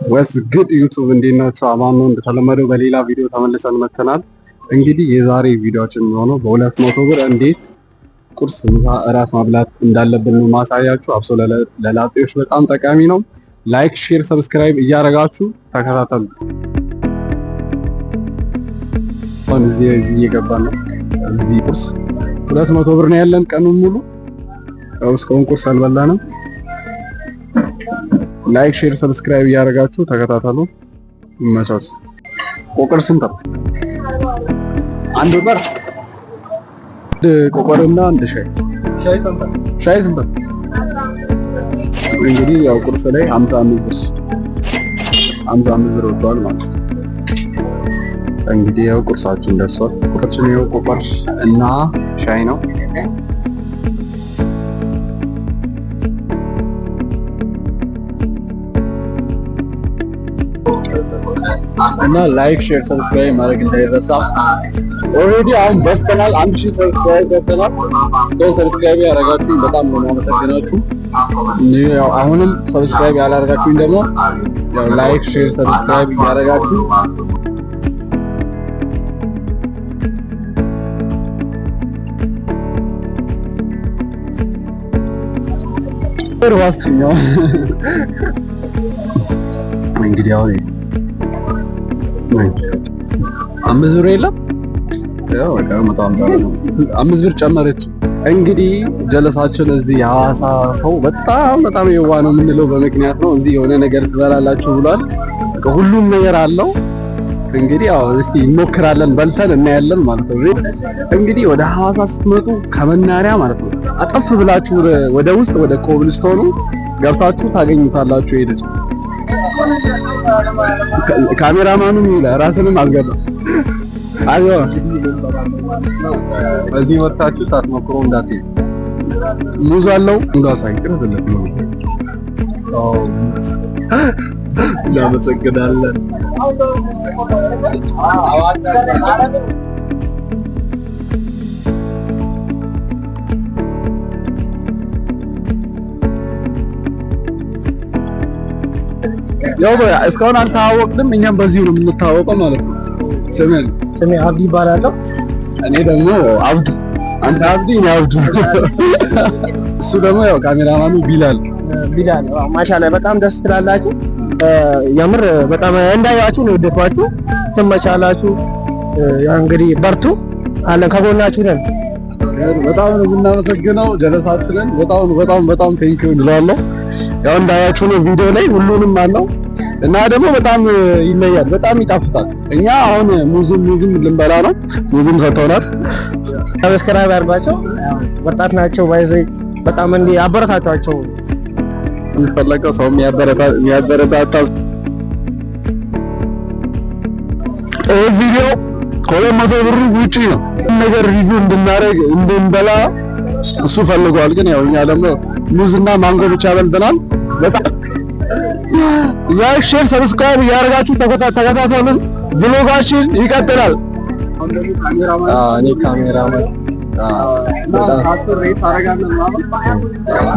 What's good YouTube፣ እንዴት ናችሁ? አማን ነው። እንደተለመደው በሌላ ቪዲዮ ተመልሰን መጥተናል። እንግዲህ የዛሬ ቪዲዮአችን የሚሆነው በ200 ብር እንዴት ቁርስ፣ ምሳ፣ እራት መብላት እንዳለብን ነው ማሳያችሁ። አብሶ ለላጤዎች በጣም ጠቃሚ ነው። Like፣ share፣ subscribe እያደረጋችሁ ተከታተሉ። አሁን እዚህ እየገባን ነው። እዚህ ቁርስ 200 ብር ነው ያለን ቀኑን ሙሉ። ያው እስካሁን ቁርስ አልበላንም። Like፣ share፣ subscribe እያደረጋችሁ ተከታተሉ። ይመቻችሁ። ቆቀር ስንት ነው? አንድ ቆቀር፣ አንድ ቆቀርና አንድ ሻይ። ሻይ ስንት ነው? እንግዲህ ያው ቁርስ ላይ 55 ብር፣ 55 ብር ወጥቷል ማለት ነው። እንግዲህ ያው ቁርሳችን ደርሷል። ቁርሳችን ያው ቆቀር እና ሻይ ነው። እና like፣ share፣ subscribe ማድረግ እንዳይረሳ። Already አሁን በስተናል፣ 1000 subscribe ገብተናል። እስካሁን subscribe ያደረጋችሁኝ በጣም ነው የማመሰግናችሁ። ያው አሁንም subscribe ያላደረጋችሁኝ ደግሞ ያው like፣ share፣ subscribe እያደረጋችሁ። ዋስኛው እንግዲህ አሁን 5 ብር የለም፣ ያው በቃ 150 ነው። 5 ብር ጨመረች። እንግዲህ ጀለሳችን እዚህ የሐዋሳ ሰው በጣም በጣም የዋህ ነው የምንለው በምክንያት ነው። እዚህ የሆነ ነገር ትበላላችሁ ብሏል። በቃ ሁሉም ነገር አለው። እንግዲህ ያው እስቲ እንሞክራለን፣ በልተን እናያለን ማለት ነው። እንግዲህ ወደ ሐዋሳ ስትመጡ ከመናኸሪያ ማለት ነው አጠፍ ብላችሁ ወደ ውስጥ ወደ ኮብልስቶኑ ገብታችሁ ታገኙታላችሁ። ሄደች ካሜራማኑም ይላል፣ ራስንም አስገባ አዮ። በዚህ ወጥታችሁ ሳትሞክሩ እንዳትሄዱ። ሙዝ አለው እንዳሳይ ቅርብለት ነው። እናመሰግናለን። ያው እስካሁን አልተዋወቅንም፣ እኛም በዚሁ ነው የምንታወቀው ማለት ነው። ስምን? ስሜ አብዲ ይባላለሁ። እኔ ደግሞ አብዱ። አንተ አብዲ፣ እኔ አብዱ። እሱ ደግሞ ያው ካሜራማኑ ቢላል። ቢላል፣ ማሻአላ በጣም ደስ ትላላችሁ። የምር በጣም እንዳያችሁ ነው የወደድኳችሁ። ትመቻላችሁ። ያው እንግዲህ በርቱ፣ አለን ከጎናችሁ ነን። በጣም ነው የምናመሰግነው ጀለሳችንን። በጣም በጣም በጣም thank you እንላለሁ። ያው እንዳያችሁ ነው ቪዲዮ ላይ ሁሉንም አለው እና ደግሞ በጣም ይለያል፣ በጣም ይጣፍጣል። እኛ አሁን ሙዝም ሙዝም ልንበላ ነው። ሙዝም ሰጥተውናል። Subscribe አድርጓቸው። ወጣት ናቸው። ባይዘ በጣም እንዲህ አበረታቷቸው። የሚፈለገው ሰው የሚያበረታታ። ይህ ቪዲዮ ከ200 ብር ውጪ ነው ነገር review እንድናደርግ እንድንበላ እሱ ፈልገዋል። ግን ያው እኛ ደግሞ ሙዝና ማንጎ ብቻ በልተናል። በጣም like፣ share፣ subscribe እያደረጋችሁ ተከታተሉን። Vlog ኣችን ይቀጥላል። እኔ ካሜራማን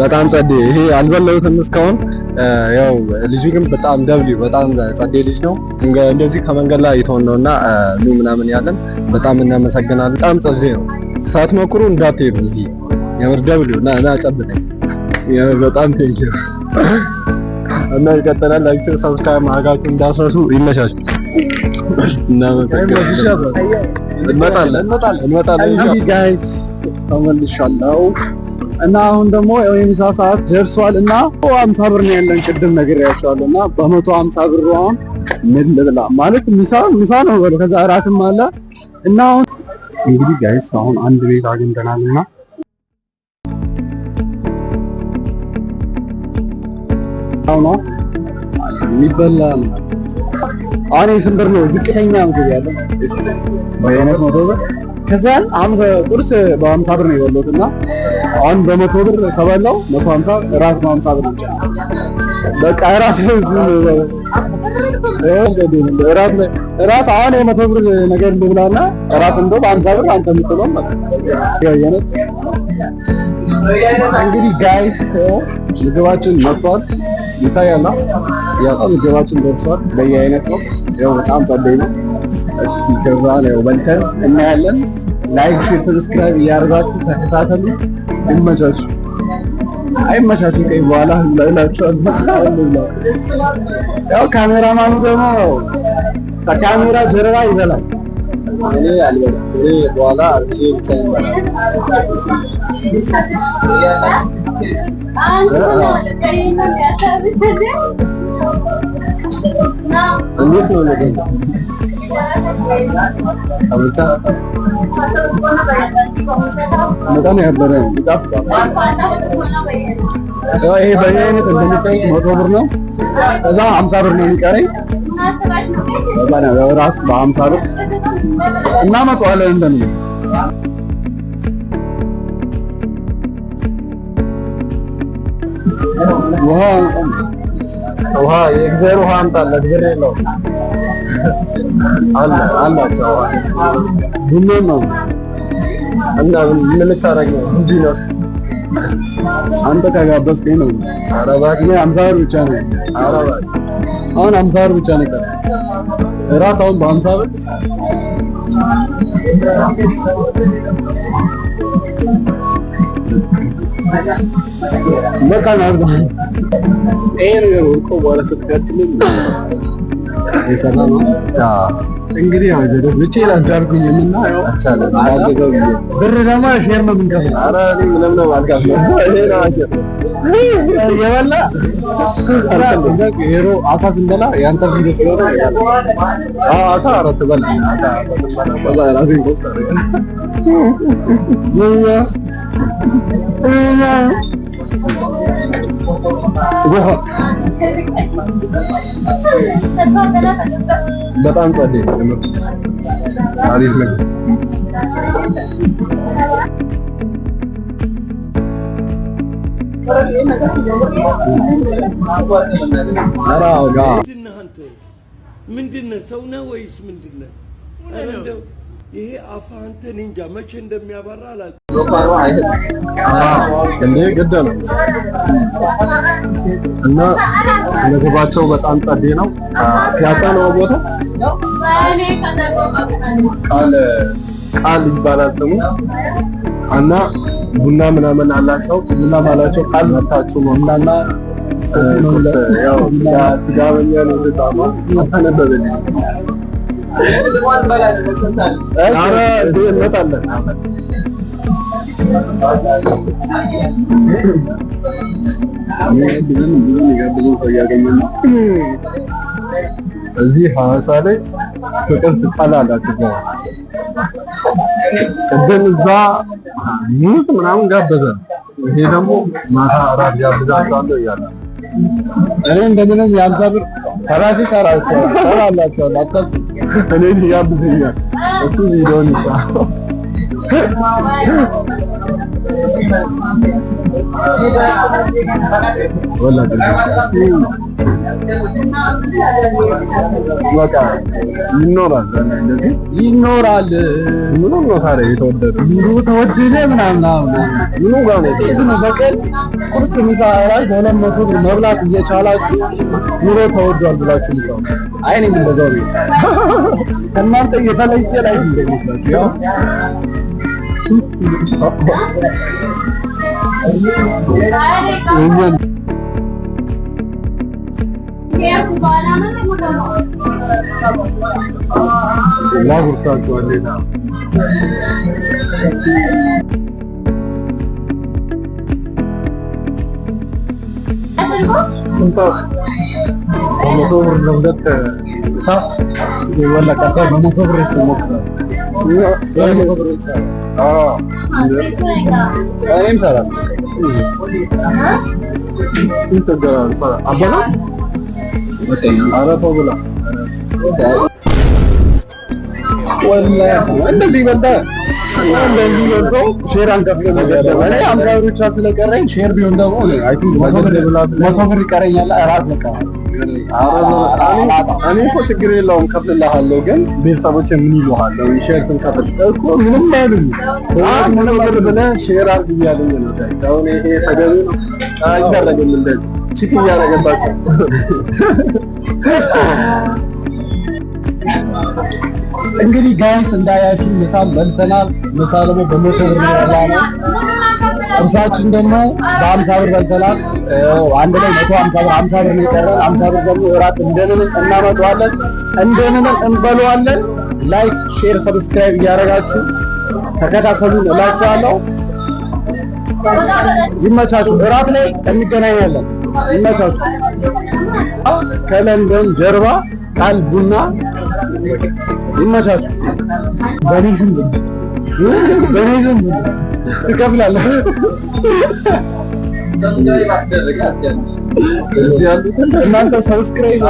በጣም ጸዴ፣ ይሄ አልበላሁትም እስካሁን። ያው ልጁ ግን በጣም W በጣም ጸዴ ልጅ ነው። እንደዚህ ከመንገድ ላይ አይተውን ነውና ኑ ምናምን ያለን በጣም እናመሰግናለን። በጣም ጸዴ ነው። ሳትሞክሩ እንዳትሄዱ እዚህ። የምር W ና ና ጨብጠኝ። የምር በጣም thank you እና ይቀጥላል። Like፣ subscribe ማድረጋችሁ እንዳትረሱ። ይመቻችሁ። እናመሰግናለን። እንመጣለን እንመጣለን። እንግዲህ guys ተመልሻለሁ እና አሁን ደግሞ ያው የምሳ ሰዓት ደርሷል እና 50 ብር ነው ያለን፣ ቅድም ነግሬያቸዋለሁ። እና በ150 ብር አሁን ምን ልብላ? ማለት ምሳ ምሳ ነው በለው፣ ከዛ እራትም አለ። እና አሁን እንግዲህ guys አሁን አንድ ቤት አግኝተናል እና አሁን የሚበላ ነው። አሁን የስንት ብር ነው ዝቅተኛ ምግብ ያለው? በየአይነት 100 ብር። ከዛ 50 ቁርስ በ50 ብር ነው የበላሁት እና አሁን በ100 ብር ከበላው 150፣ እራት በ50 ብር ብቻ። በቃ እራት እራት እራት አሁን የ100 ብር ነገር ልብላና እራት እንደው በ50 ብር አንተ የምትለው ማለት ነው። እንግዲህ guys ምግባችን መጥቷል፣ ይታያል። ያው ምግባችን ደርሷል። በየአይነት ነው። ያው በጣም ጸደይ ነው። እስኪ ከዛ ነው በልተን እናያለን። Like፣ share፣ subscribe እያደረጋችሁ ተከታተሉ። ይመቻችሁ። አይመቻችሁ ከይ በኋላ ላይላችኋል። ያው ካሜራማኑ ደግሞ ከካሜራ ጀርባ ይበላል። እኔ አልበላም። እኔ በኋላ እዚህ ብቻዬን እበላለሁ። እንዴት ነው ነገር? አብቻ በጣም ያበረ ነው። ይጣፍጣል። ያው ይሄ በየአይነት እንደሚታዩት 100 ብር ነው። ከዛ 50 ብር ነው የሚቀረኝ። በዛ ነው ያው እራት በ50 ብር እናመጣዋለን እንደምን። ውሃ። ውሃ የእግዚአብሔር ውሃ አምጣለት፣ ብር የለውም። አለ አላቸው ውሃ። ቡና ነው። እና ምን ልታረግ ነው? እንዲህ ነው። አንተ ከጋበዝከኝ ነው። ኧረ እባክህ። እኔ 50 ብር ብቻ ነው። ኧረ እባክህ። አሁን 50 ብር ብቻ ነው የቀረው። እራት አሁን በ50 ብር። በቃ ነው። ይሄ ነገር ወርቆ በኋላ ስልካችንን የሰራ ነው። እንግዲህ ያው ዘደ ብቻዬን አልቻልኩኝም እና ያው አልቻለም። አግዘው ብዬ። ብር ደግሞ share ነው የምንከፍለው። ኧረ እኔ ምንም ነው አልከፍልም። እኔ ነው share የበላ እዛ ሄሮ አሳ ስንበላ ያንተ ቪዲዮ ስለሆነ ይበላል። አዎ አሳ ኧረ ትበላለህ። አሳ ትበላለህ። ከዛ ራሴን post አደርጋለሁ። ውሃ። በጣም ጸዴ ነው። የምር አሪፍ ምግብ። ኧረ ጋ ምንድነህ አንተ? ምንድነህ? ሰው ነህ ወይስ ምንድነህ? ኧረ እንደው ይሄ አፍህ አንተ እኔ እንጃ መቼ እንደሚያባራ አላውቅም። እንዴ ግድ ነው። እና ምግባቸው በጣም ጸዴ ነው። ፒያሳ ነው ቦታ። ቃል ቃል ይባላል ስሙ። እና ቡና ምናምን አላቸው። ቡናም አላቸው። ቃል መታችሁ ቡናና ቁርስ ያው ጋበኛ ነው የተጻፈው። አልተነበበልኝም። ኧረ እንዴ እንመጣለን። ብዙም ብዙም የሚጋብዙን ሰው እያገኘን ነው። እዚህ ሐዋሳ ላይ ፍቅር ትጣላላችሁ። ገና ቅድም እዛ ሙዝ ምናምን ጋበዘን። ይሄ ደግሞ ማታ እራት ጋብዛችኋለሁ እያለ እኔ እንደምንም የ50 ብር ከራሴ ሰራላቸዋለሁ። አታስብ። እኔን ያብዘኛል። እሱ ቪዲዮን ይስራ። ወላ በቃ ይኖራል እንደዚህ። ይኖራል። ምኑ ነው ታዲያ የተወደደ? ኑሮ ተወደደ ምናምን ምናምን። ምኑ ጋር ነው? እንዴት ነው በቀን ቁርስ፣ ምሳ፣ እራት በ200 ብር መብላት እየቻላችሁ ኑሮ ተወዷል ብላችሁ ምታው? አይ እኔም እንደዛው ነው። ከእናንተ የተለየ ላይ እንደሚመስላችሁ ያው የእኛን ላጉርሳችሁ እንዴት ነው? በ100 ብር ለሁለት ምሳ ወላ ቀጣይ በ100 ብር ስሞክራለሁ። በ100 ብር ይሰራል። አዎ። እኔም እሰራለሁ። ምን ችግር አለ? አበላ ኧረ ተው ብላ። ወላሂ እንደዚህ በልተህ እንደዚህ በልቶ share አንከፍልም። እኔ 50 ብር ብቻ ስለቀረኝ share ቢሆን ደግሞ I think 100 ብር ይቀረኛል። እራት በቃ። እኔ እኮ ችግር የለውም ከፍልልሃለሁ፣ ግን ቤተሰቦች ምን ይሉሃል? Share ስንከፍል እኮ ምንም አይሉኝ። ምንም ብር ብለህ share አድርግ እያለኝ ነው። አሁን ይሄ ተገቢ ነው? አይደረግም እንደዚህ። Cheat እያደረገባቸው። እንግዲህ guys እንዳያችሁ ምሳም በልተናል። ምሳ ደግሞ በ100 ብር ነው የበላነው። ቁርሳችን ደግሞ በ50 ብር በልተናል። አንድ ላይ 150 ብር፣ 50 ብር ነው የቀረን። 50 ብር ደግሞ እራት እንደምንም እናመጣዋለን፣ እንደምንም እንበለዋለን። Like፣ share፣ subscribe እያደረጋችሁ ተከታተሉን እላችኋለሁ። ይመቻችሁ። እራት ላይ እንገናኛለን። ይመቻችሁ። ከለንደን ጀርባ ቃል ቡና። ይመቻችሁ። በኔ ስም ትከፍላለህ። እናንተ subscribe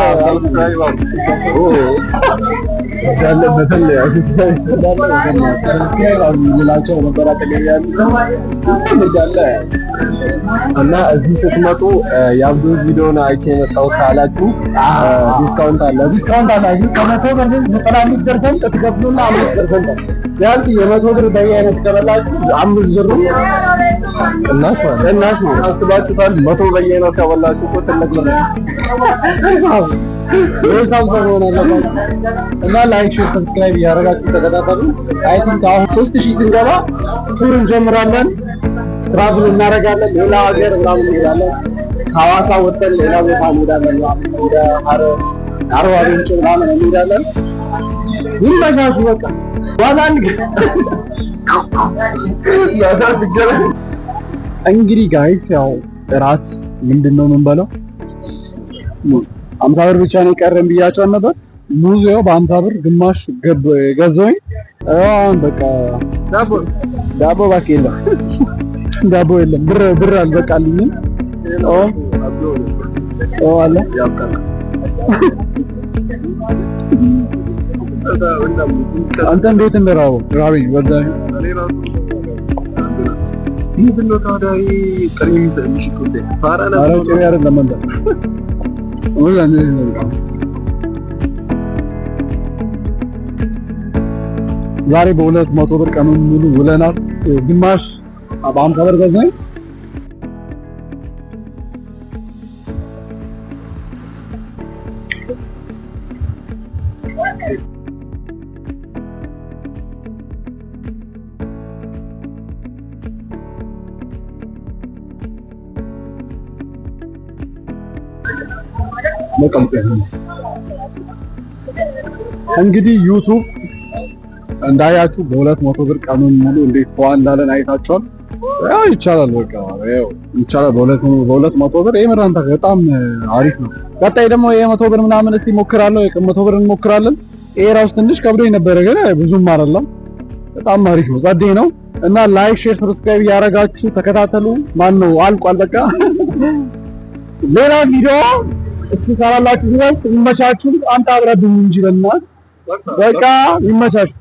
እንዳለ መተለያ። Subscribe ልላቸው ነበር አጠገብ ያሉ እንዳለ። እና እዚህ ስትመጡ የአብዱ ቪዲዮን አይቼ የመጣሁት ካላችሁ discount አለ። Discount አላችሁ። ከ100% 95% ትከፍሉና 5% ቢያንስ የ100 ብር በየአይነት ከበላችሁ 5 ብሩ ቅናሽ ማለት ቅናሽ ነው። አስባችሁታል? 100 በየአይነት ከበላችሁ እኮ ትልቅ ብር ነው። የሂሳብ ሰው መሆን አለባችሁ። እና like፣ share፣ subscribe እያደረጋችሁ ተከታተሉ። I think አሁን 3000 ስንገባ tour እንጀምራለን። Travel እናደርጋለን። ሌላ ሀገር ምናምን እንሄዳለን። ከሐዋሳ ወጥተን ሌላ ቦታ እንሄዳለን። ምናምን ወደ ሐረር፣ አርባ ምንጭ ምናምን እንሄዳለን። ይመቻችሁ። በቃ ዋላ እንግዲህ guys ያው እራት ምንድን ነው የምንበላው? ሙዝ። 50 ብር ብቻ ነው የቀረን ብያቸው ነበር። ሙዝ ያው በ50 ብር ግማሽ ገዛሁኝ። አሁን በቃ ዳቦ። ዳቦ እባክህ የለም፣ ዳቦ የለም። ብር ብር አልበቃልኝም። ኦ ኦ አለ። አንተ እንዴት እንደራበው ራበኝ ወላሂ። ምንድን ነው ታዲያ ይሄ ጥሬ የሚሽጡት? ፋራ። ኧረ ጥሬ አይደለም አንተ ወላ እንደዚህ ነው በቃ። ዛሬ በ200 ብር ቀኑን ሙሉ ውለናል። ግማሽ በ50 ብር ገዛኝ። በቃ እንግዲህ YouTube እንዳያችሁ በ200 ብር ቀኑን ሙሉ እንዴት ፏ እንዳለን አይታችኋል። ያው ይቻላል፣ በቃ ያው ይቻላል። በ200 ብር የምር አንተ በጣም አሪፍ ነው። ቀጣይ ደግሞ የ100 ብር ምናምን እስቲ ሞክራለሁ። የ100 ብር እንሞክራለን። ይሄ ራሱ ትንሽ ከብዶኝ ነበረ፣ ግን ብዙም አይደለም። በጣም አሪፍ ነው፣ ጸዴ ነው። እና like፣ share፣ subscribe እያደረጋችሁ ተከታተሉ። ማን ነው አልቋል። በቃ ሌላ ቪዲዮ እስኪሰራላችሁ ድረስ ይመቻችሁ። አንተ አብረብኝ እንጂ በእናትህ በቃ ይመቻችሁ።